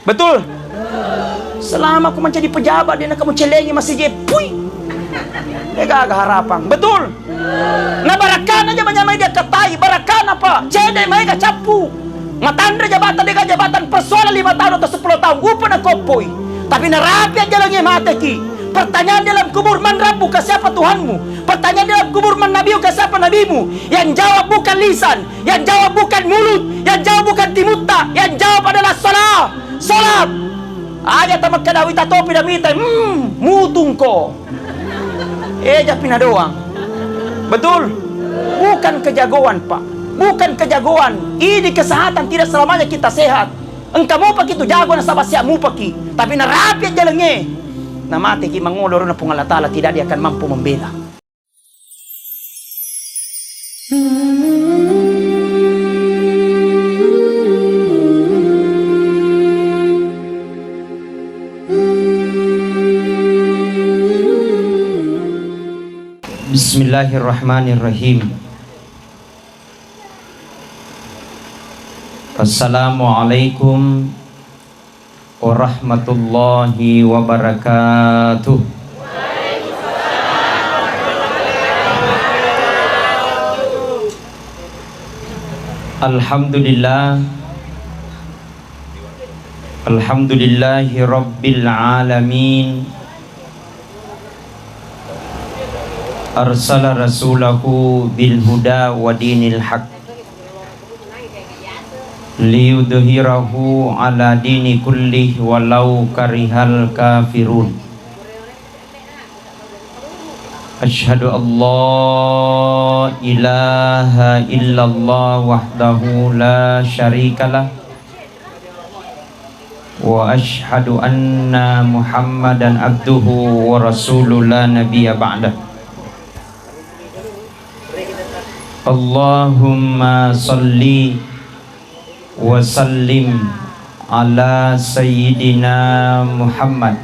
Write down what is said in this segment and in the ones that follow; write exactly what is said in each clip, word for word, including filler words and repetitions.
Betul? Selama ko mancaji pejabat, de' na kamu celengi masijie, pui. De' gaga harapang. Betul? Na barakkana aja manyamai dia katai, barakkana pa. Cede' maega cappu. Matanre jabatan, de' gaga jabatan persoalan lima tahun atau sepuluh tahun. Upa na koppoi. Tapi narapi aja lengnge, mateki. Pertanyaan dalam kubur, "Man rabbuka?" Siapa Tuhanmu? Pertanyaan dalam kubur, "Man nabiyuka?" Siapa nabimu? Yang jawab bukan lisan, yang jawab bukan mulut, yang jawab bukan timutta, yang jawab adalah salah. Salat. Aja tamakkeda wita topi damita, hmm, mutungko. Eja pina doang. Betul? Bukan kejagoan, Pak. Bukan kejagoan. Ini kesehatan, tidak selamanya kita sehat. Engka mupaki tu jago nasaba siap mupaki. Tapi narapi jalangnge. Namateki mangolo rona Puang Allah Ta'ala, tidak dia akan mampu membela. Bismillahirrahmanirrahim. Assalamualaikum warahmatullahi wabarakatuh. Alhamdulillah. Alhamdulillahi rabbil alamin. Arsala rasulahu bil huda wa dinil haq liyudhhirahu ala dini kullih walau karihal kafirun. Asyhadu an la ilaha illallah wahdahu la syarikalah, wa asyhadu anna Muhammadan abduhu wa rasuluh la nabiyya ba'dah. Allahumma salli wa sallim ala sayyidina Muhammad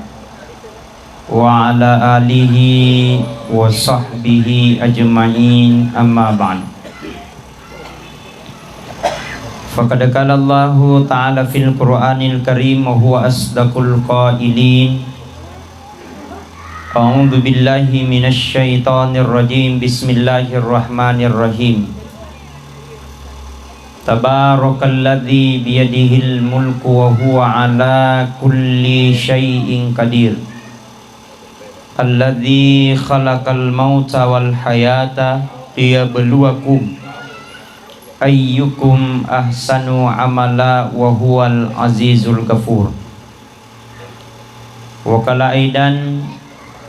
wa ala alihi wa sahbihi ajma'in, amma ba'd. Faqad qala Allahu ta'ala fil Qur'anil Karim wa huwa asdaqul qailin. A'udzu billahi minasy syaithanir rajim. Bismillahirrahmanirrahim. Tabarakalladzi biyadihil mulku wa huwa ala kulli syai'in qadir. Alladzi khalaqal mauta wal hayata liyabluwakum ayyukum ahsanu amala wa huwal azizul ghafur. Wa qala aidan,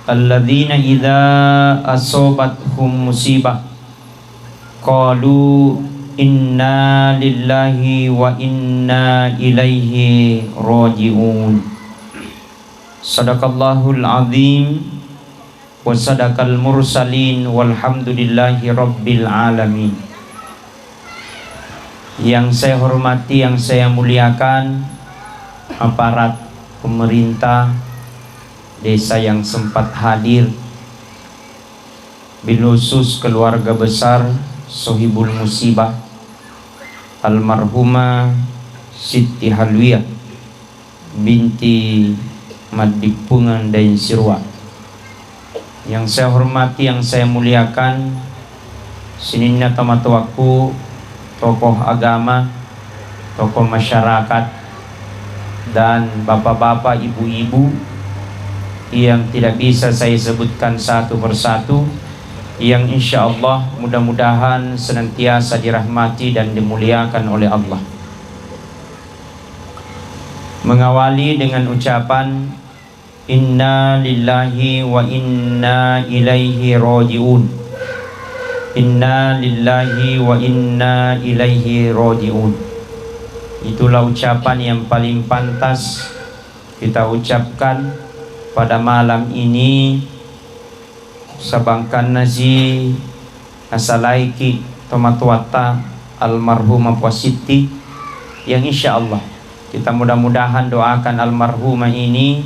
alladzina idza asabathum musibah qalu inna lillahi wa inna ilaihi raji'un. Sadaqallahul azim wa sadaqal mursalin walhamdulillahi rabbil alamin. Yang saya hormati, yang saya muliakan, aparat pemerintah desa yang sempat hadir, bil khusus keluarga besar Sohibul Musibah, almarhumah Siti Halwiah binti Maddippungeng Daeng Siruwa. Yang saya hormati, yang saya muliakan, sininna tomatoakku, tokoh agama, tokoh masyarakat, dan bapak-bapak, ibu-ibu yang tidak bisa saya sebutkan satu persatu, yang insya Allah mudah-mudahan senantiasa dirahmati dan dimuliakan oleh Allah. Mengawali dengan ucapan, "Inna lillahi wa inna ilaihi raji'un. Inna lillahi wa inna ilaihi raji'un." Itulah ucapan yang paling pantas kita ucapkan pada malam ini, sabangkanna si nasalaiki tomatoatta almarhumah Puang Sitti, yang insya Allah kita mudah-mudahan doakan almarhumah ini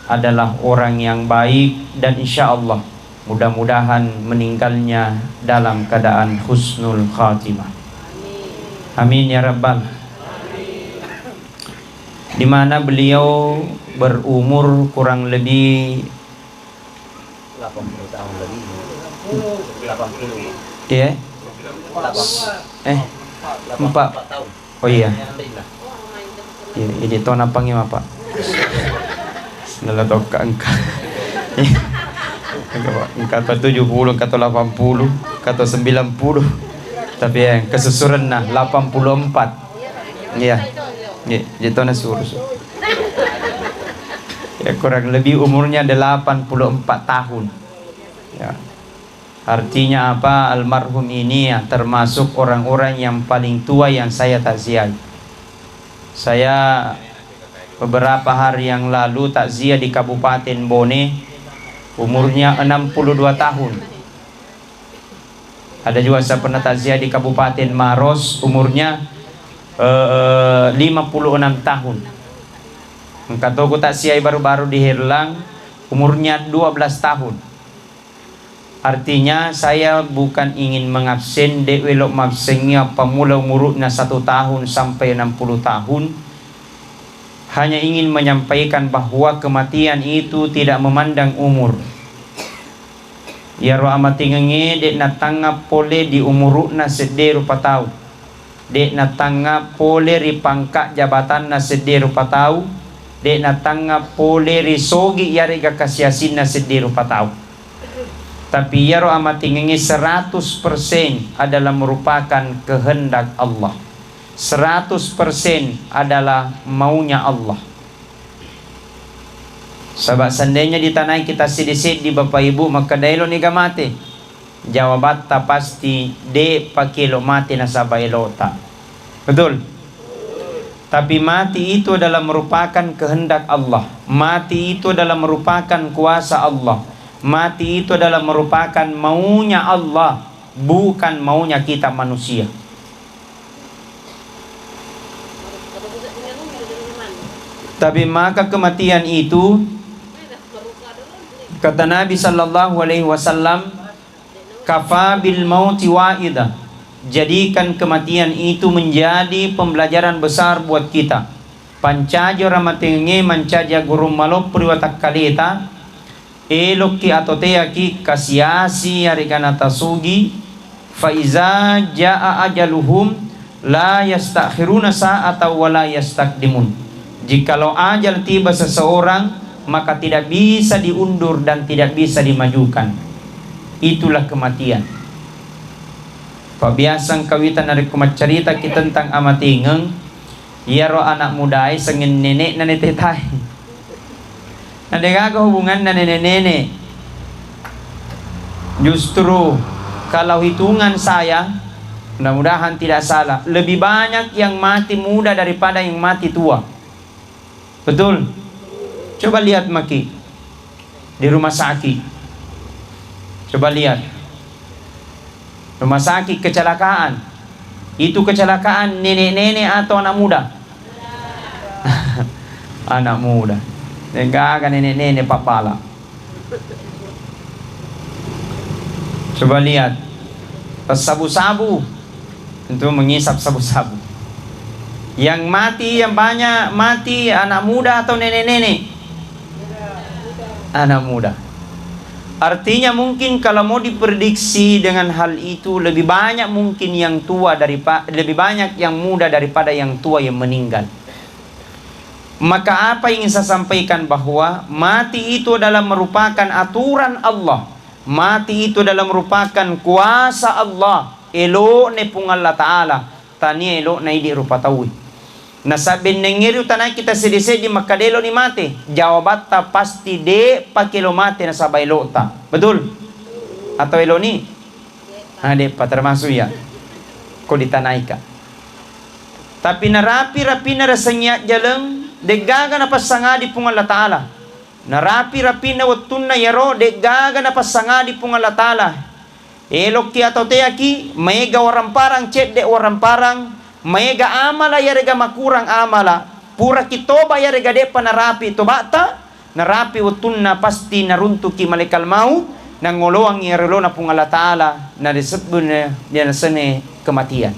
adalah orang yang baik dan insya Allah mudah-mudahan meninggalnya dalam keadaan husnul khatimah. Amin ya rabbal. di mana beliau berumur kurang lebih delapan puluh tahun lebih. Delapan puluh. Iya. Delapan. Eh, empat. Delapan puluh empat tahun. Oh iya. Alhamdulillah. Iya, ini tahun apa nih, Pak? Nala tokka engka. Engka, Pak. Engka to tujuh puluh, engka to delapan puluh, engka to sembilan puluh. Tapi ya, kesusuranna delapan puluh empat. Iya. Iya, jadi tahun suruh. Ya, kurang lebih umurnya delapan puluh empat tahun. Ya. Artinya apa? Almarhum ini ya termasuk orang-orang yang paling tua yang saya takziah. Saya beberapa hari yang lalu takziah di Kabupaten Bone, umurnya enam puluh dua tahun. Ada juga saya pernah takziah di Kabupaten Maros, umurnya, eh, lima puluh enam tahun. Engka toku takziah baru-baru di Herlang, umurnya dua belas tahun. Artinya, saya bukan ingin mengabsen, de' welo' mabsengngi appammula umuru'na satu tahun sampai enam puluh tahun. Hanya ingin menyampaikan bahwa kematian itu tidak memandang umur. Iyaro amatengengnge de' natangnga pole di umuru'na sedde rupa tau. De' natangnga pole ri pangka' jabatanna sedde rupa tau, de' natangnga pole ri sogi' yarega kasiasinna sedde rupa tau. Tapi iyaro amatengengnge seratus persen adalah merupakan kehendak Allah. Seratus persen adalah maunya Allah. Saba' seandainya ditanai kita seddi-seddi, Bapak Ibu, makkeda, "Elo' niga mate?" Jawabatta pasti, "De' paki elo' mate nasaba' elo'ta." Betul? Tapi mati itu adalah merupakan kehendak Allah. Mati itu adalah merupakan kuasa Allah. Mati itu adalah merupakan maunya Allah, bukan maunya kita manusia. Tapi maka kematian itu, kata Nabi sallallahu alaihi wasallam, "Kafa bil mauti wa'idha." Jadikan kematian itu menjadi pembelajaran besar buat kita. Pancaji ora matengnge, mancaji aggurung maloppo ri watakkaleta, Elokki atau teaki kasiasi yarega natasugi, fa iza jaa ajaluhum la yastakhiruna sa'atan wa la yastaqdimun. Jikalau ajal tiba seseorang, maka tidak bisa diundur dan tidak bisa dimajukan. Itulah kematian. Pabiasang kawita narekko maccaritaki tentang amatengeng, iyaro anak mudae sengeng nene'na netetai. Na degaga hubunganna nene-nene. Justru kalau hitungan saya, mudah-mudahan tidak salah, lebih banyak yang mati muda daripada yang mati tua. Betul? Coba lihat maki di rumah sakit. Coba lihat. Rumah sakit kecelakaan. Itu kecelakaan nenek-nenek atau anak muda? Anak muda. Degaga nenek-nenek pappala. Coba lihat. Passabu-sabu. Tentu mengisap sabu-sabu. Yang mati, yang banyak mati anak muda atau nenek-nenek? Anak muda. Artinya mungkin kalau mau diprediksi dengan hal itu, lebih banyak mungkin yang tua daripa-, lebih banyak yang muda daripada yang tua yang meninggal. Maka apa yang ingin saya sampaikan bahwa mati itu adalah merupakan aturan Allah. Mati itu adalah merupakan kuasa Allah. Elo'ne Puang Allah Ta'ala. Tania elo'na idi rupa tauwe. Nasaba bennengngeri utanaiki taseddi-seddi makkeda elo'ni mate. Jawabatta pasti de' paki elo' mate nasaba elo'ta. Betul? Atau elo'ni? Ah, de'pa termasuk iya. Ko ditanaika. Tapi narapi-rapinna riasengnge ajjaleng, de'gaga napassangadi Puang Allah Ta'ala. Narapi-rapinna wettunna iyaro, de'gaga napassangadi Puang Allah Ta'ala. Elokki atau teaki, maega waramparang, cedde' waramparang, maega amala yarega makurang amala, puraki toba yarega de'pa narapi toba'ta, narapi wettunna pasti naruntuki malaikal maut, nangoloangngi ri elona Puang Allah Ta'ala, narisebbu-, nasengnge kematian.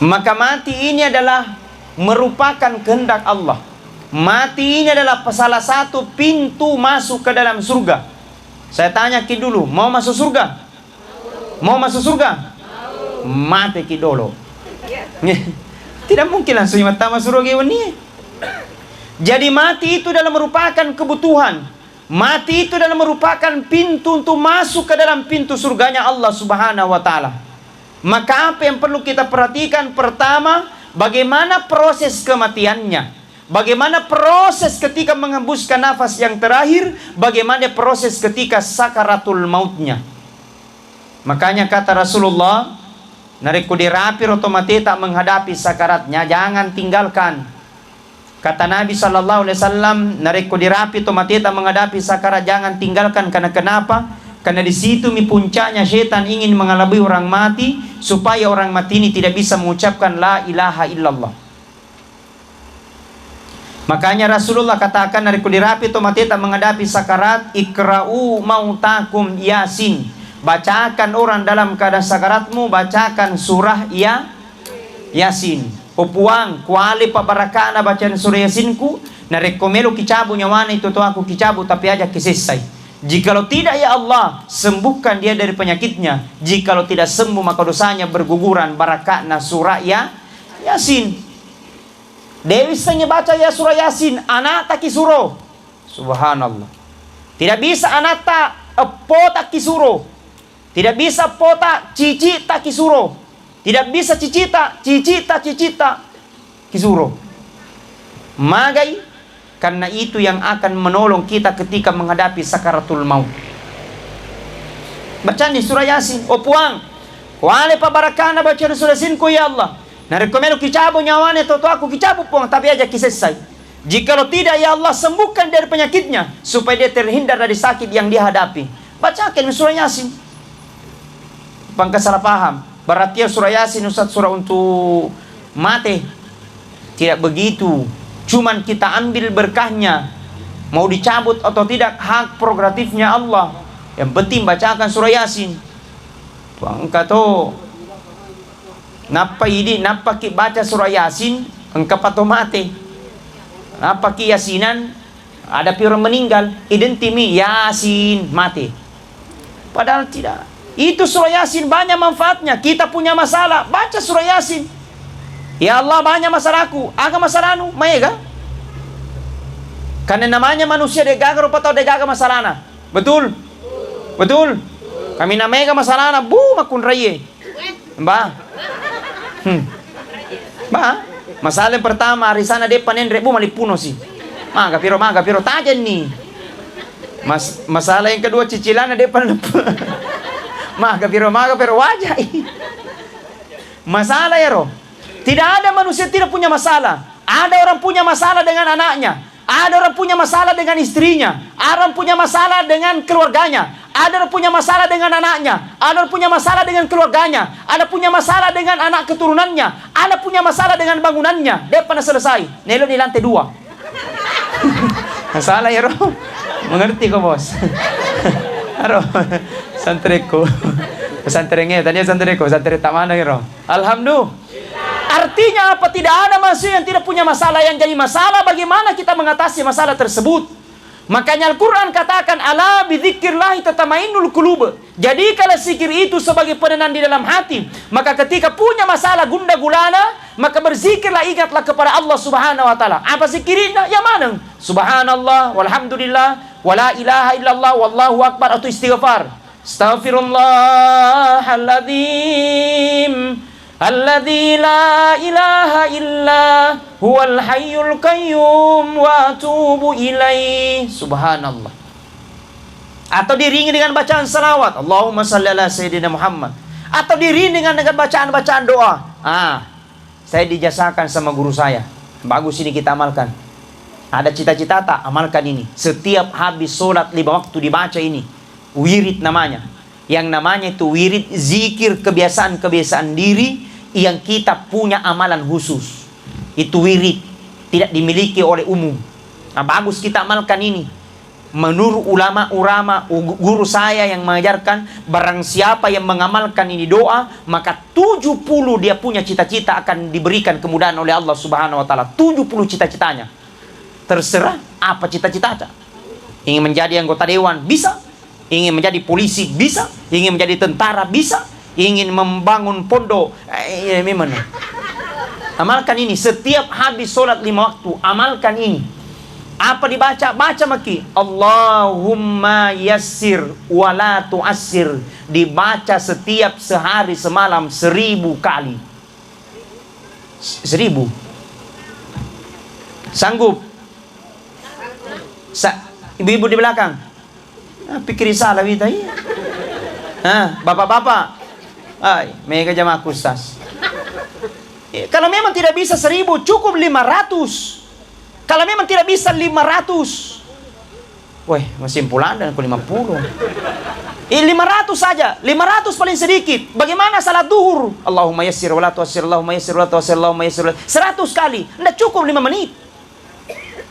Maka mati ini adalah merupakan kehendak Allah. Mati ini adalah salah satu pintu masuk ke dalam surga. Saya tanya ki dulu, mau masuk surga? Mau masuk surga? Mate ki dolo. Tidak mungkin langsung mattama suruga wenni. Jadi mati itu adalah merupakan kebutuhan. Mati itu adalah merupakan pintu untuk masuk ke dalam pintu surganya Allah Subhanahu wa Ta'ala. Maka apa yang perlu kita perhatikan? Pertama, bagaimana proses kematiannya? Bagaimana proses ketika menghembuskan nafas yang terakhir? Bagaimana proses ketika sakaratul mautnya? Makanya kata Rasulullah, narekko dirapiro to mateta menghadapi sakaratnya, jangan tinggalkan. Kata Nabi sallallahu alaihi wasallam, narekko dirapi to mateta menghadapi sakarat, jangan tinggalkan. Karena kenapa? Karena di situ mi puncaknya setan ingin mengelabui orang mati, supaya orang mati ini tidak bisa mengucapkan la ilaha illallah. Makanya Rasulullah katakan, narekko dirapi to mateta menghadapi sakarat, "Iqra'u mautakum Yasin." Bacakan orang dalam keadaan sakaratmu, bacakan surah Ya-, Yasin. "O Puang, kuale pabbarakana bacaan surah Yasinku, narekko melo kicabu nyawana itu to aku kicabu, tapi aja kisessai. Jikalau tidak, ya Allah, sembuhkan dia dari penyakitnya. Jikalau tidak sembuh, maka dosanya berguguran barakana surah Ya-, Yasin." Dewi sengi baca ya surah Yasin, anakta kisuro. Subhanallah. Tidak bisa anakta, eppota kisuro. Tidak bisa eppota, cicita kisuro. Tidak bisa cicita, cicita, cicita kisuro. Magai, karena itu yang akan menolong kita ketika menghadapi sakaratul maut. Bacani surah Yasin, "O Puang, kuale pabbarakana bacaan surah Yasin ku, ya Allah. Narekko melo kicabu nyawane to, to aku kicabu, Puang, tapi aja kisessai. Jikalau tidak, ya Allah, sembuhkan dari penyakitnya, supaya dia terhindar dari sakit yang dia hadapi." Bacakan surah Yasin. Pangka salah paham. Berarti ya surah Yasin, Ustaz, surah untuk mate. Tidak begitu. Cuman kita ambil berkahnya. Mau dicabut atau tidak, hak prerogatifnya Allah. Yang penting bacakan surah Yasin. Pangka to. Nappa idi, nappaki baca surah Yasin, engka pato mate. Nappaki yasinan, ada pi orang meninggal, identimi Yasin, mate. Padahal tidak. Itu surah Yasin banyak manfaatnya. Kita punya masalah, baca surah Yasin. "Ya Allah, banyak masalahku." Aga masalahnu? Maega. Karena namanya manusia, degaga rupa tau degaga masalahna. Betul? Betul? Kami namega masalahna, bu, makunraie. Mbah. Hmm. Mbah, masalah yang pertama, arisana depa nenre, bu, malippuno si. Maga piro, maga piro, tajenni. Mas-, masalah yang kedua, cicilanna depa neppe. Maga piro, maga piro, wajai. Masalah ero. Tidak ada manusia tidak punya masalah. Ada orang punya masalah dengan anaknya. Ada orang punya masalah dengan istrinya. Ada orang punya masalah dengan keluarganya. Ada orang punya masalah dengan anaknya. Ada orang punya masalah dengan keluarganya. Ada punya masalah dengan anak keturunannya. Ada punya masalah dengan bangunannya. Depa na selesai. Nelo ni lantai dua. Masalah ya, Ro? Mengerti ko, Bos? Aro. Santreku. Pesantrennya, tadi santreku, pesantren tak mana, Ro? Alhamdulillah. Artinya apa? Tidak ada manusia yang tidak punya masalah. Yang jadi masalah, bagaimana kita mengatasi masalah tersebut. Makanya Al-Quran katakan, "Ala bidzikrillahi tatmainnul qulub." Jadikanlah zikir itu sebagai penenang di dalam hati. Maka ketika punya masalah gunda gulana, maka berzikirlah, ingatlah kepada Allah Subhanahu wa Ta'ala. Apa zikirnya? Ya maneng. Subhanallah, walhamdulillah, wala ilaha illallah, wallahu akbar, atau istighfar. Astaghfirullahaladzim. Alladzi la ilaha illa huwal hayyul qayyum wa atubu ilaih. Subhanallah. Atau diiringi dengan bacaan salawat, Allahumma salli ala Sayyidina Muhammad. Atau diiringi dengan, dengan bacaan-bacaan doa. Ah, saya dijasakan sama guru saya. Bagus ini kita amalkan. Ada cita-cita tak? Amalkan ini. Setiap habis sholat lima waktu dibaca ini. Wirid namanya. Yang namanya itu wirid, zikir, kebiasaan-kebiasaan diri yang kita punya amalan khusus. Itu wirid, tidak dimiliki oleh umum. Nah, bagus kita amalkan ini. Menurut ulama-ulama, u-, guru saya yang mengajarkan, barang siapa yang mengamalkan ini doa, maka tujuh puluh dia punya cita-cita akan diberikan kemudahan oleh Allah Subhanahu wa Ta'ala. Tujuh puluh cita-citanya. Terserah apa cita-citanya. Ingin menjadi anggota dewan, bisa. Ingin menjadi polisi, bisa. Ingin menjadi tentara, bisa. Ingin membangun pondok, eh, iya, memang. Amalkan ini, setiap habis sholat lima waktu, amalkan ini. Apa dibaca? Baca maki, "Allahumma yassir wa la tu'assir." Dibaca setiap sehari semalam seribu kali. S-, seribu. Sanggup? Sa-, ibu-ibu di belakang? Ah, pikkiri sala wita, iya. Ah, bapak-bapak. Ai, mega jamaahku, Ustaz. Eh, kalau memang tidak bisa seribu, cukup lima ratus. Kalau memang tidak bisa lima ratus. Weh, masih pulang dan aku lima puluh. Eh, lima ratus saja. Lima ratus paling sedikit. Bagaimana salat duhur? Allahumma yassir wa la tu'assir, Allahumma yassir wa la tu'assir, Allahumma yassir wa la-, seratus kali. Ndak cukup lima menit.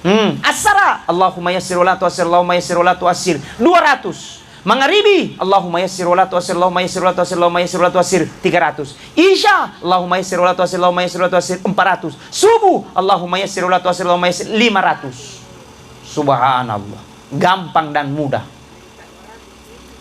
Hmm, assara, Allahumma yassir wa la tu'assir, Allahumma yassir wa la tu'assir, dua ratus. Mangaribi, Allahumma yassir wa la tu'assir, Allahumma yassir wa la tu'assir, Allahumma yassir wa la tu'assir, tiga ratus. Isya, Allahumma yassir wa la tu'assir, Allahumma yassir wa la tu'assir, empat ratus. Subuh, Allahumma yassir wa la tu'assir, Allahumma yassir, lima ratus. Subhanallah. Gampang dan mudah.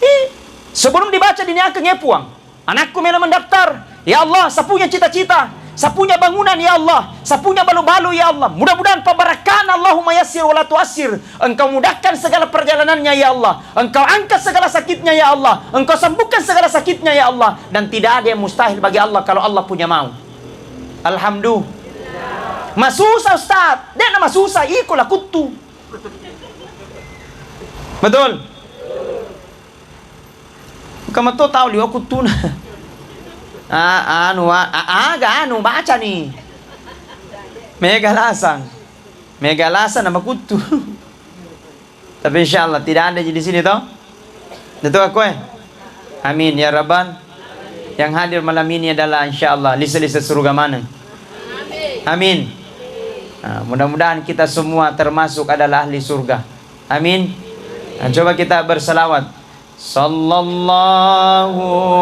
Ih, sebelum dibaca, diniakan, ya Puang. Anakku melo mendaftar. Ya Allah, saya punya cita-cita. Saya punya bangunan, ya Allah. Saya punya balu-balu, ya Allah. Mudah-mudahan pabarakan, Allahumma yassir wa la tu'assir. Engkau mudahkan segala perjalanannya, ya Allah. Engkau angkat segala sakitnya, ya Allah. Engkau sembuhkan segala sakitnya, ya Allah. Dan tidak ada yang mustahil bagi Allah kalau Allah punya mau. Alhamdulillah. Masusa, Ustaz. Dia nama susah, iko la kuttu. Betul? Engka metto tau liwa kuttuna. Ah, anu, ah, ah, aga anu, baca ni. Mega lasang. Mega lasang nama kuttu. Tapi insyaallah tidak ada di sini, toh? Betul aku, eh? Amin ya rabbal. Yang hadir malam ini adalah insyaallah lise-lise surga maneng. Amin. Nah, mudah-mudahan kita semua termasuk adalah ahli surga. Amin. Nah, coba kita bersalawat. Sallallahu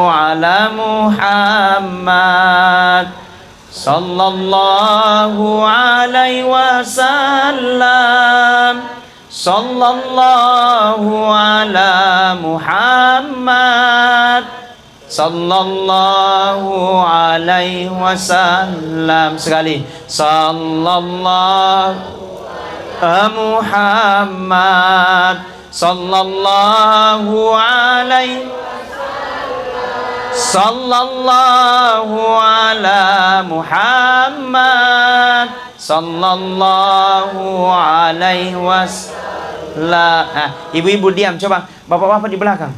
ala Muhammad. Sallallahu alaihi wasallam. Sallallahu ala Muhammad. Sallallahu alaihi wasallam. Sekali. Sallallahu ala Muhammad. Sallallahu alaihi. Sallallahu ala Muhammad. Sallallahu alaihi wasallam. Ah, ibu-ibu diam, coba. Bapak-bapak di belakang.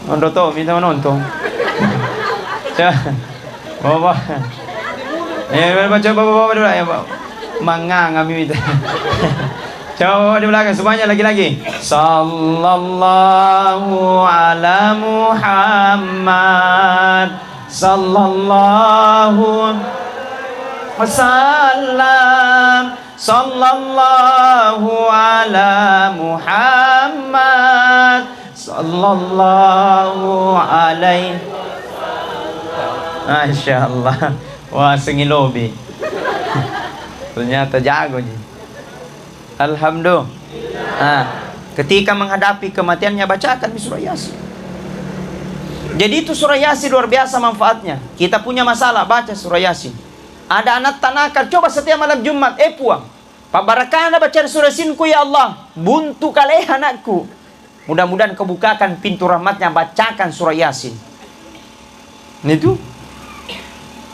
Ondo to, minta menonton. Coba. Bapak. Eh, coba bapak-bapak dulu ya, Pak. Mangang kami minta. Coba bapak di belakang, semuanya lagi-lagi. Sallallahu ala Muhammad. Sallallahu wasallam. Sallallahu ala Muhammad. Sallallahu alaihi. Masya Allah. Wah, sengilobi. Ternyata jago ji. Alhamdulillah. Nah, ketika menghadapi kematiannya, bacakan di surah Yasin. Jadi itu surah Yasin luar biasa manfaatnya. Kita punya masalah, baca surah Yasin. Ada anak tanakan, coba setiap malam Jumat, eh Puang, pabbarakana bacaan surah Yasin ku, ya Allah, buntu kaleha anakku. Mudah-mudahan kau bukakan pintu rahmatnya, bacakan surah Yasin. Itu.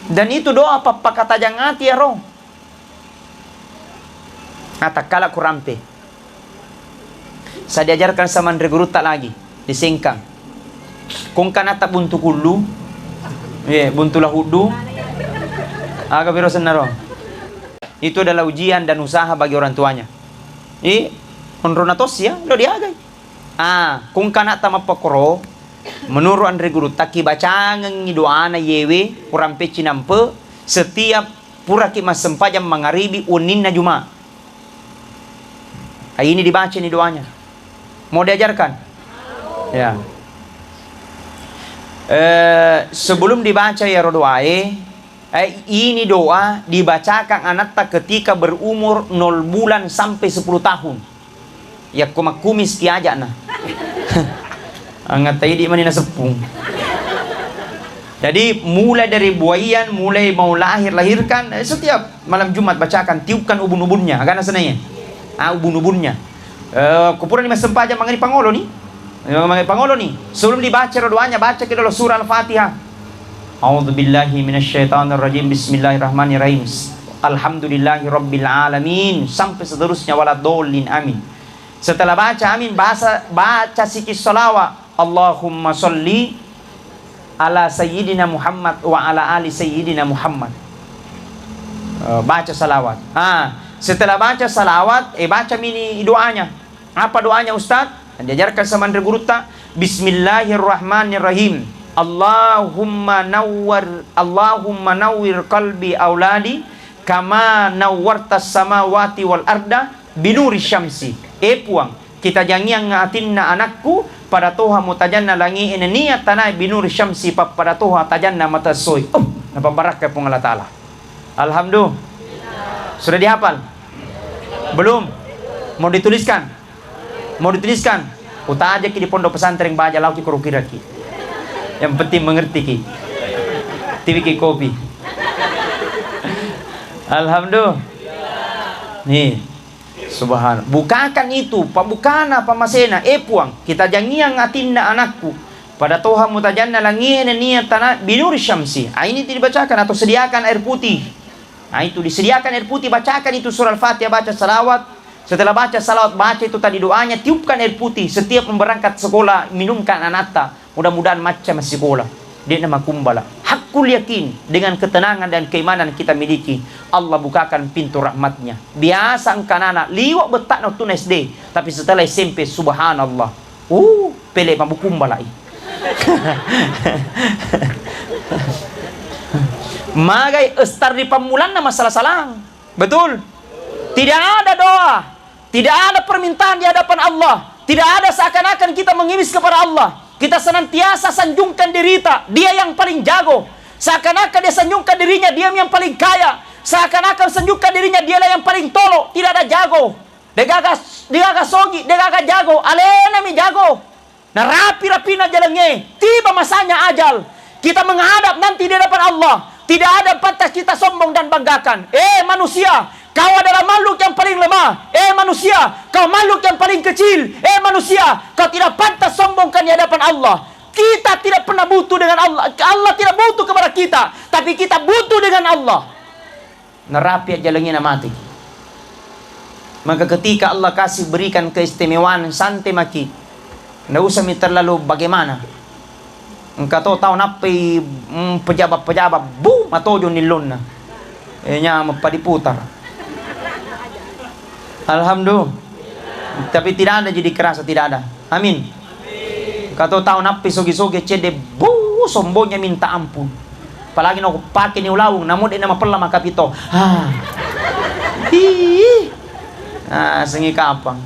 Dan itu doa pappakatajang ati ya, ro. Atakkala ku rampe. Sa diajarkan sama anre gurutta lagi di Sengkang. Kongkana ta buntu kullu, ye, buntu lahuddu, aga biro sennaro. Itu adalah ujian dan usaha bagi orang tuanya. I, onrona tosi ya, lo diagai. Ah, kongkana ta mappakoro, menurut anre gurutta, kibacangengi doana yewe, ku rampe cinampe, setiap puraki massempajang mangaribi wenninna Juma. Ah, ini dibaca ini doanya. Mau diajarkan? Ya. Eh, sebelum dibaca iyaro doae, eh, ini doa dibacakan anatta ketika berumur nol bulan sampai sepuluh tahun. Yakko makkumiski aja'na. Angatta idi mani naseppung. Jadi, mulai dari buaian, mulai mau lahir, lahirkan, eh, setiap malam Jumat bacakan, tiupkan ubun-ubunnya. Agana senai? Ah, ubun-ubunnya. Eh, kupurani massempajang mangani pangolo ni. Eh, mangani pangolo ni. Sebelum dibaca doanya, baca kita dulu surah Al-Fatihah. A'udzubillahi minasyaitonirrajim. Bismillahirrahmanirrahim. Alhamdulillahi rabbil alamin. Sampai seterusnya, waladdallin. Amin. Setelah baca amin, bahasa, baca sikit salawat. Allahumma salli ala sayyidina Muhammad wa ala ali sayyidina Muhammad. Eh, baca salawat. Ah, setelah baca salawat, eh, baca mini doanya. Apa doanya, Ustaz? Yang diajarkan sama Andre Gurutta, Bismillahirrahmanirrahim. Allahumma nawwir, Allahumma nawwir qalbi auladi kama nawwartas samawati wal arda binuri syamsi. Eh Puang, kita jangiang atinna anakku pada toha mutajanna langi e nennia tanae binuri syamsi pappada toha tajanna mata essoi. Uh, napabbarakka Puang Allah Ta'ala. Alhamdulillah. Sudah dihafal? Belum? Mau dituliskan? Mau dituliskan? Utajaki di pondok pesantren baja, laoki korukiraki. Yang penting mengertiki. Tiwiki kopi. Alhamdulillah. Nih. Subhan. Bukakan itu, pabukana, pamasena. Eh Puang, kita jangiang atinna anakku. Pada toha mutajanna langie nennia tana binuri syamsi. Ah, ini dibacakan atau sediakan air putih. Nah, itu disediakan air putih, bacakan itu surah Al-Fatihah, baca salawat. Setelah baca salawat, baca itu tadi doanya, tiupkan air putih. Setiap memberangkat sekolah, minumkan anatta. Mudah-mudahan macca massikola. De'na makumbala. Hakkul yakin, dengan ketenangan dan keimanan kita miliki, Allah bukakan pintu rahmatnya. Biasa engka anak liwat bettakna waktu S D, tapi setelah S M P, subhanallah. Uh, pele mabukumbala'i. Magai estar di pammulanna masalah salang. Betul? Tidak ada doa, tidak ada permintaan di hadapan Allah, tidak ada seakan-akan kita mengimis kepada Allah. Kita senantiasa sanjungkan dirita, dia yang paling jago. Seakan-akan dia sanjungkan dirinya, dia yang paling kaya. Seakan-akan sanjungkan dirinya, dialah yang paling tolo, tidak ada jago. Degaga, degaga sogi, degaga jago, alena mi jago. Narapi-rapina jalangnge, tiba masanya ajal. Kita menghadap nanti di hadapan Allah. Tidak ada pantas kita sombong dan banggakan. Eh manusia, kau adalah makhluk yang paling lemah. Eh manusia, kau makhluk yang paling kecil. Eh manusia, kau tidak pantas sombongkan di hadapan Allah. Kita tidak pernah butuh dengan Allah. Allah tidak butuh kepada kita, tapi kita butuh dengan Allah. Narapi ajjalengngena mati. Maka ketika Allah kasih berikan keistimewaan, santai maki. Ndak usah mi terlalu bagaimana. Engka to tau nappai, mm, pejabat-pejabat, bu, matojo nillonna. Eh, nyameng pa diputar. Alhamdulillah. Tapi tidak ada jadi kerasa, tidak ada. Amin. Kato tau nappi soge-soge cedde, bu, sombongnya minta ampun. Apalagi nako pake ni ulawung, namu de na mapella makapito. Ah. Ih. Ah, sengi kapang.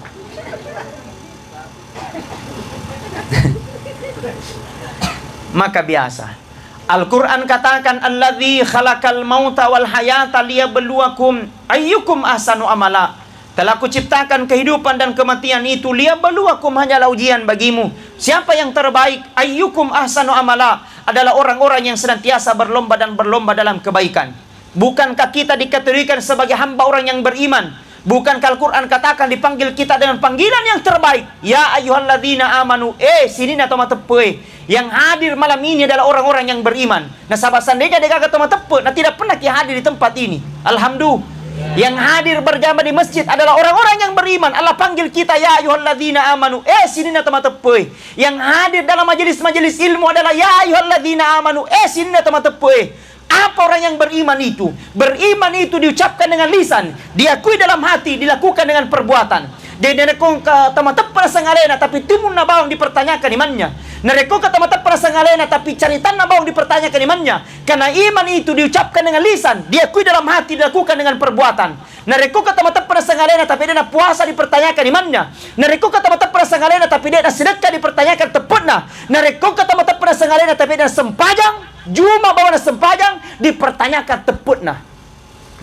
Maka biasa. Al-Quran katakan, "Alladzi khalaqal mauta wal hayata liyabluwakum ayyukum ahsanu amala." Telah Kuciptakan kehidupan dan kematian itu, liyabluwakum, hanyalah ujian bagimu. Siapa yang terbaik? Ayyukum ahsanu amala, adalah orang-orang yang senantiasa berlomba dan berlomba dalam kebaikan. Bukankah kita dikategorikan sebagai hamba orang yang beriman? Bukankah Al-Quran katakan dipanggil kita dengan panggilan yang terbaik? Ya ayyuhalladzina amanu, eh, sininna to mateppe, eh. Yang hadir malam ini adalah orang-orang yang beriman. Nasaba seandainya degaga to mateppe, na tidak pernah ki hadir di tempat ini. Alhamdulillah. Yang hadir berjamaah di masjid adalah orang-orang yang beriman. Allah panggil kita, ya ayyuhalladzina amanu, eh, sininna to mateppe, eh. Yang hadir dalam majelis-majelis ilmu adalah, ya ayyuhalladzina amanu, eh, sininna to mateppe, eh. Apa orang yang beriman itu? Beriman itu diucapkan dengan lisan, diakui dalam hati, dilakukan dengan perbuatan. Jadi, narekko engka to mateppe naseng alena, tapi timunna bawang dipertanyakan imannya. Narekko engka tau mateppa naseng alena, tapi caritanna bawang dipertanyakan imannya. Karena iman itu diucapkan dengan lisan, diakui dalam hati, dilakukan dengan perbuatan. Narekko engka tau mateppa naseng alena, tapi de' napuasa, dipertanyakan imannya. Narekko engka tau mateppa naseng alena, tapi de' nasedekka, dipertanyakan teppe'na. Narekko engka tau mateppa naseng alena, tapi de' nasempajang, juma bawa nasempajang, dipertanyakan teppe'na.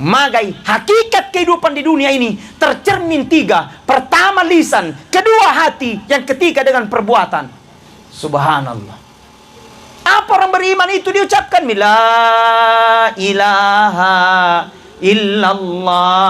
Magai hakikat kehidupan di dunia ini tercermin tiga. Pertama lisan, kedua hati, yang ketiga dengan perbuatan. Subhanallah. Apa orang beriman itu diucapkan? La ilaha illallah.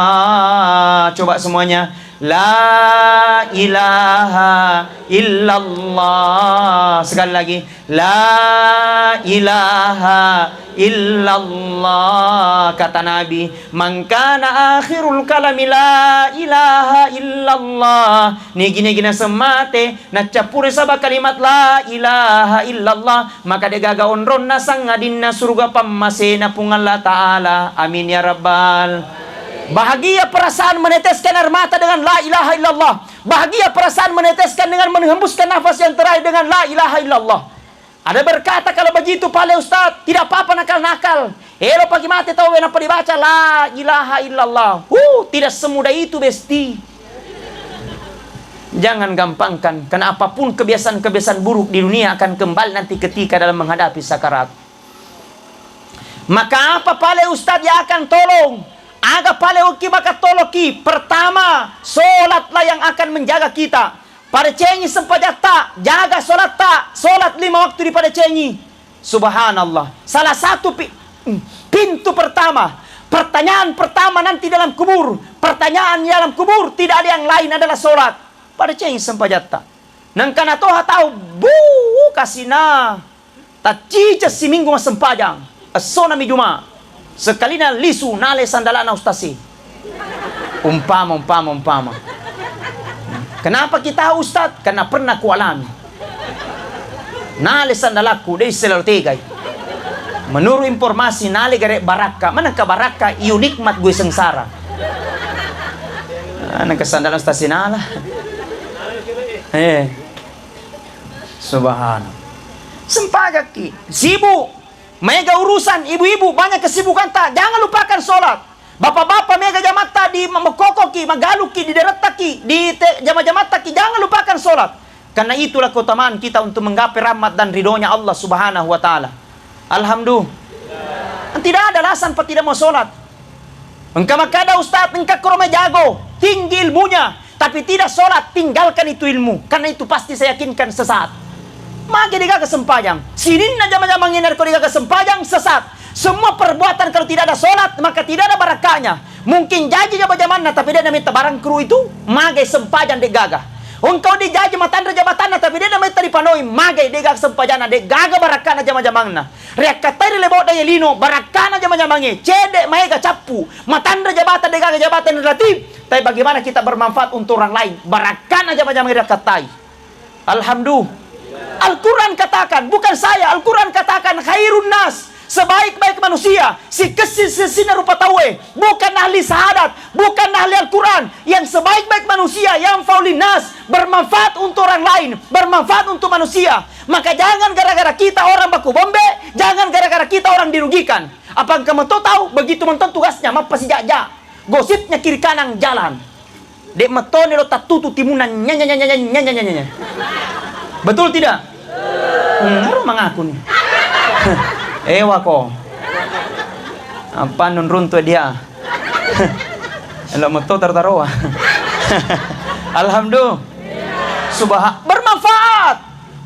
Coba semuanya. La ilaha illallah. Sekali lagi. La ilaha illallah. Kata Nabi, "Man kana akhirul kalami la ilaha illallah." Nigi-nigi naseng mate, naccappuri saba kalimat la ilaha illallah, maka de'gaga onronna sangadinna suruga pammasena Puang Allah Ta'ala. Amin ya rabbal. Bahagia perasaan meneteskan air mata dengan la ilaha illallah. Bahagia perasaan meneteskan dengan menghembuskan nafas yang terakhir dengan la ilaha illallah. Ada berkata, "Kalau begitu pale Ustaz, tidak apa-apa nakal-nakal. Elo pagi mate tau, nappa dibaca la ilaha illallah." Huh, tidak semudah itu, Besti. Jangan gampangkan, karena apapun kebiasaan-kebiasaan buruk di dunia akan kembali nanti ketika dalam menghadapi sakarat. Maka apa pale Ustaz yang akan tolong? Aga pale okki maka tolokki? Pertama, sholatlah yang akan menjaga kita. Padecengi sempajatta, jaga sholatta, sholat lima waktu dipadecengi. Subhanallah. Salah satu pi-, pintu pertama, pertanyaan pertama nanti dalam kubur, pertanyaan di dalam kubur tidak ada yang lain adalah sholat. Padecengi sempajatta. Nengka natoha tau, bu, kasina. Taccica siminggu massempajang, essona mi Juma. Sekalina lisu, nale sandalana ustasi. Umpama, umpama, umpama. Kenapa kita, Ustaz? Karena pernah kualami. Nale sandalakku, dei selalu tegai. Menurut informasi, nale gare barakka. Mana ke barakka? Iu nikmat gue sengsara. Anak ke sandalana ustasi nala. Eh. Subhanallah. Sempajakki, sibuk. Maega urusan, ibu-ibu, banyak kesibukanta. Jangan lupakan sholat. Bapak-bapak, maega jamatta di ma-, makokoki, magaluki, di derettaki, di te-, jama-jamattaki. Jangan lupakan sholat. Karena itulah keutamaan kita untuk menggapai rahmat dan ridhonya Allah Subhanahu wa Ta'ala. Alhamdulillah. Tidak ada alasan, Pak, tidak mau sholat. Engka makkada, "Ustaz, engka koro mai jago, tinggi ilmunya, tapi tidak sholat, tinggalkan itu ilmu, karena itu pasti saya yakinkan sesat." Mage degaga sempajang. Sininna jama-jamang ini, ko degaga sempajang, sesat. Semua perbuatan kalau tidak ada sholat, maka tidak ada barakahnya. Mungkin jaji jama-jamanna, tapi dia namita barang kru itu, mage sempajang degaga. Engkau dijaji matanre jabatanna, tapi dia namita dipanoi, mage degaga sempajanna, degaga barakahna jama-jamangna. Riakkattai ri lebo'da ye lino, barakkana jama-jamangnge, cedde maega cappu, matanre jabatan degaga jabatan relatif, tapi bagaimana kita bermanfaat untuk orang lain, barakkana jama-jamangnge riakkattai. Alhamdulillah. Al-Quran katakan, bukan saya, Al-Quran katakan, "Khairun nas," sebaik-baik manusia, sikessi-sessina rupa tauwe, bukan ahli syahadat, bukan ahli Al-Quran, yang sebaik-baik manusia, yang faulinas, bermanfaat untuk orang lain, bermanfaat untuk manusia. Maka jangan gara-gara kita orang baku bombe, jangan gara-gara kita orang dirugikan. Apa engka meto tau begitu menton tugasnya, mappasijaja. Gosipnya kiri kanan jalan. Dek metoni lo tattutu timunna, nya, nya, nya. Betul tidak? Hmm, ero mangaku ni. Ewa ko. Apa nunruntu dia? Elo meto taroa. Alhamdulillah. Subha-, bermanfaat.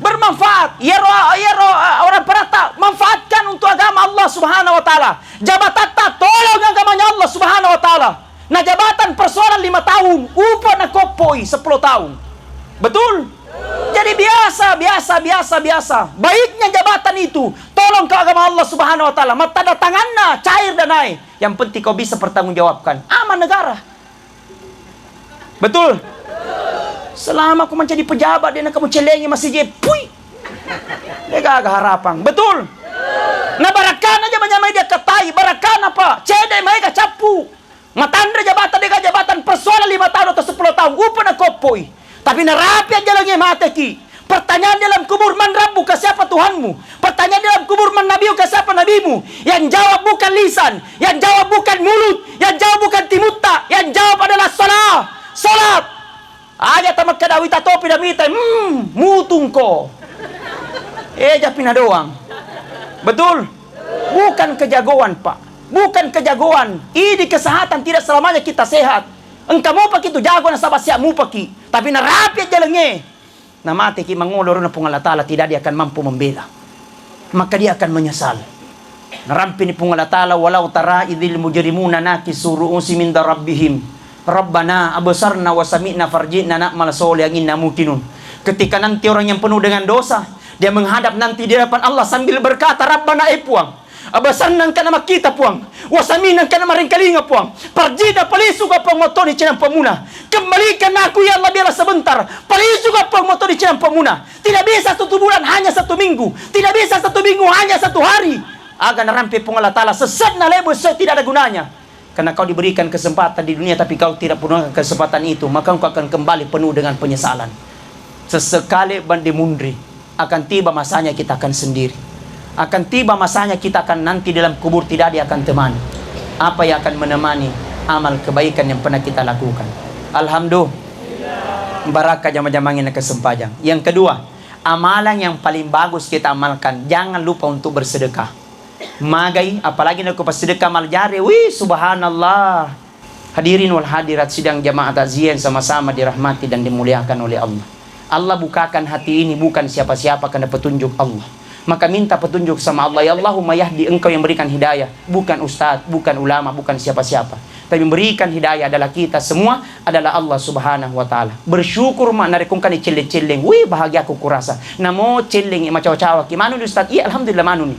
Bermanfaat. Iyaro, iyaro, eh, orang perata, manfaatkan untuk agama Allah Subhanahu wa Ta'ala. Jabatatta tolong agamanya Allah Subhanahu wa Ta'ala. Nah, jabatan persoalan lima tahun, upa nakoppoi sepuluh tahun. Betul? Jadi biasa, biasa, biasa, biasa. Baiknya jabatan itu, tolong ke agama Allah Subhanahu wa Ta'ala. Matanda tanganna cair dan naik. Yang penting kau bisa pertanggungjawabkan. Aman negara. Betul? Selama ko menjadi pejabat, dia kamu celengi masih je, pui. Dia gaga harapang. Betul? Nah, barakkana jama-jamang dia katai, barakkana, Pak. Cede maega cappu. Matanre jabatan, dega jabatan persoalan lima tahun atau sepuluh tahun. Upa nakoppoi. Tapi narapi aja lagi mateki. Pertanyaan di alam kubur, "Man rabbuka?" Siapa Tuhanmu? Pertanyaan di alam kubur, "Man nabiyuka?" Siapa nabimu? Yang jawab bukan lisan, yang jawab bukan mulut, yang jawab bukan timutta, yang jawab adalah salah. Salat. Aja tamakkedawi tatopi damita, hmm, mutungko. Eh, japina doang. Betul? Bukan kejagoan, Pak. Bukan kejagoan. Ini kesehatan, tidak selamanya kita sehat. Engka mupaki tu jago nasaba siap mupaki. Tapi narapi jalangnge. Namateki mangolo rona Puang Allah Ta'ala, tidak dia akan mampu membela. Maka dia akan menyesal. Narampini Puang Allah Ta'ala, "Walau tara idzil mujrimuna nakisu ru'usihim inda rabbihim. Rabbana absarna wa sami'na farji'na na'mal sholihan inna muqinun." Ketika nanti orang yang penuh dengan dosa, dia menghadap nanti di hadapan Allah sambil berkata, "Rabbana, eh Puang, absarna engkana makkita Puang, wa sami'na engkana marengkalinga Puang, farji'na palisuka Puang mattoni cinampa muna. Kembalikan aku ya Allah biarlah sebentar, palisuka Puang mattoni cinampa muna." Tidak bisa satu bulan, hanya satu minggu. Tidak bisa satu minggu, hanya satu hari. Aga narampe Puang Allah Ta'ala, sesatna lebo, sesat tidak ada gunanya. Karena kau diberikan kesempatan di dunia, tapi kau tidak gunakan kesempatan itu, maka engkau akan kembali penuh dengan penyesalan. Sesekali bandi munri, akan tiba masanya kita akan sendiri. Akan tiba masanya kita akan nanti dalam kubur, tidak ada yang akan temani. Apa yang akan menemani? Amal kebaikan yang pernah kita lakukan. Alhamdulillah. Barakah jama-jamang yang kesempajang. Yang kedua, amalan yang paling bagus kita amalkan, jangan lupa untuk bersedekah. Magai, apalagi nako passedekah mal jare, wih, subhanallah. Hadirin wal hadirat, sidang jamaah takziah yang sama-sama dirahmati dan dimuliakan oleh Allah. Allah bukakan hati ini bukan siapa-siapa, karena petunjuk Allah. Maka minta petunjuk sama Allah, "Ya Allahumma yahdi, engkau yang berikan hidayah, bukan ustadz, bukan ulama, bukan siapa-siapa. Tapi memberikan hidayah adalah kita semua, adalah Allah Subhanahu wa Ta'ala." Bersyukur ma narekko engkani celleng-celleng, wih, bahagiaku kurasa. Namo celleng macawa-cawa ki, "Manu ni ustadz?" "Iya, alhamdulillah manu ni."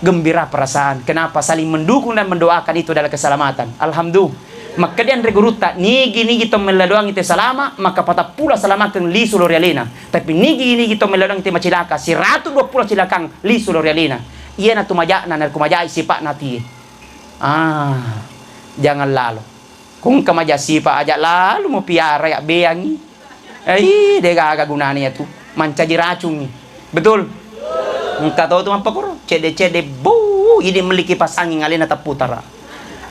Gembira perasaan. Kenapa? Saling mendukung dan mendoakan, itu adalah keselamatan. Alhamdulillah. Makkeda anre gurutta, nigi-nigi to mella doang ite salama, maka patappulo salamakeng lisu lo ri alena. Tapi nigi-nigi to mella doang ite macilaka, siratu dua pulo cilakang lisu lo ri alena. Iyana tu maja'na, narekko maja'i sipa'na atie. Ah, jangan lalo. Ko engka maja sipa aja lalo mupiara ya beangi. Eh, de gaga gunana iyatu. Mancaji racungi. Betul? Engka tau tu mappakoro, cedde-cedde, bou, idi melli kipas angin alena tapputara.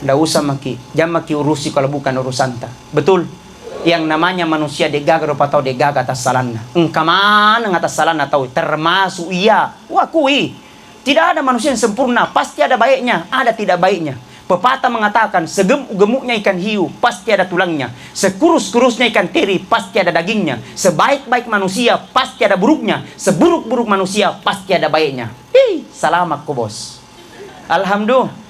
Ndak usah maki, jammaki urusi kalau bukan urusanta. Betul? Yang namanya manusia de gaga rupa tau de gaga tassalanna. Engka maneng tassalanna tau, termasuk iya. Wa kui. Tidak ada manusia yang sempurna, pasti ada baiknya, ada tidak baiknya. Pepatah mengatakan, segemu-gemuknya ikan hiu, pasti ada tulangnya. Sekurus-kurusnya ikan teri, pasti ada dagingnya. Sebaik-baik manusia, pasti ada buruknya. Seburuk-buruk manusia, pasti ada baiknya. Hii, salamakko, Bos. Alhamdulillah.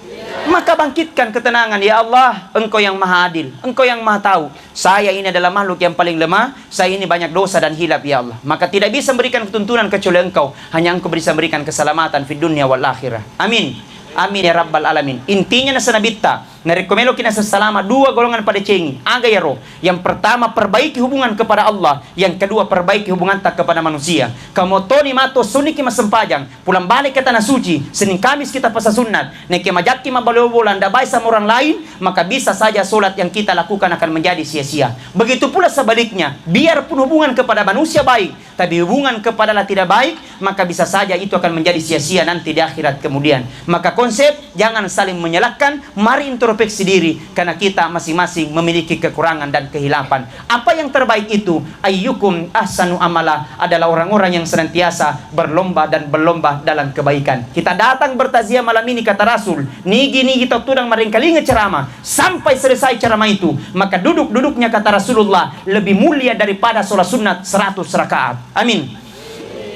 Maka bangkitkan ketenangan, "Ya Allah, Engkau yang Maha Adil, Engkau yang Maha Tahu. Saya ini adalah makhluk yang paling lemah, saya ini banyak dosa dan hilaf, ya Allah. Maka tidak bisa memberikan ketuntunan kecuali Engkau. Hanya Engkau bisa memberikan keselamatan fid dunya wal akhirah. Amin. Amin ya rabbal alamin." Intinya nasa nabitta, narekko meloki nasa salama, dua golongan padecengi. Aga iyaro? Yang pertama, perbaiki hubungan kepada Allah. Yang kedua, perbaiki hubunganta kepada manusia. Kamotoni mato suniki massempajang. Pulang balik ke tanah suci, Senin Kamis kita puasa sunat. Nekke majakki mabbalu-balu landa bae sama orang lain, maka bisa saja sholat yang kita lakukan akan menjadi sia-sia. Begitu pula sebaliknya, biarpun hubungan kepada manusia baik, tapi hubungan kepada Allah tidak baik, maka bisa saja itu akan menjadi sia-sia nanti di akhirat kemudian. Maka konsep, jangan saling menyalahkan, mari introspeksi diri, karena kita masing-masing memiliki kekurangan dan kehilapan. Apa yang terbaik itu? Ayyukum ahsanu amala, adalah orang-orang yang senantiasa berlomba dan berlomba dalam kebaikan. Kita datang bertaziah malam ini, kata Rasul, nigi-nigi tau tudang marengkalinga ceramah, sampai selesai ceramah itu, maka duduk-duduknya, kata Rasulullah, lebih mulia daripada sholat sunat seratus rakaat. Amin.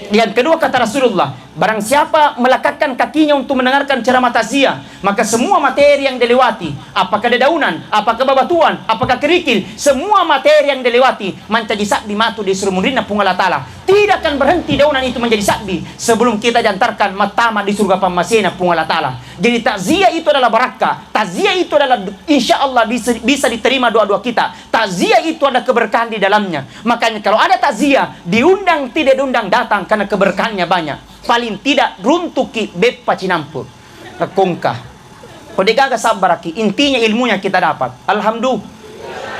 Yang kedua, kata Rasulullah, barang siapa melekatkan kakinya untuk mendengarkan ceramah takziah, maka semua materi yang dilewati, apakah dedaunan, apakah babatuan, apakah kerikil, semua materi yang dilewati mancaji sabbi matu di suru munrinna Puang Allah Ta'ala. Tidak akan berhenti daunan itu menjadi sabbi sebelum kita diantarkan mattama di surga pammasena Puang Allah Ta'ala. Jadi takziah itu adalah barakah. Takziah itu adalah, insya Allah, bisa, bisa diterima doa-doa kita. Takziah itu ada keberkahan di dalamnya. Makanya kalau ada takziah, diundang tidak diundang datang karena keberkahannya banyak. Paling tidak runtuki beppa cinampe. Kongka. Kode gaga sabbaraki, intinya ilmunya kita dapat. Alhamdulillah.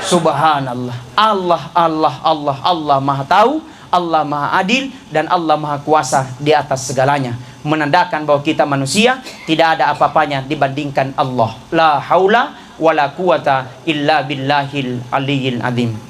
Subhanallah. Allah, Allah, Allah, Allah Maha Tahu, Allah Maha Adil dan Allah Maha Kuasa di atas segalanya. Menandakan bahwa kita manusia tidak ada apa-apanya dibandingkan Allah. La haula wala quwata illa billahil aliyil azim.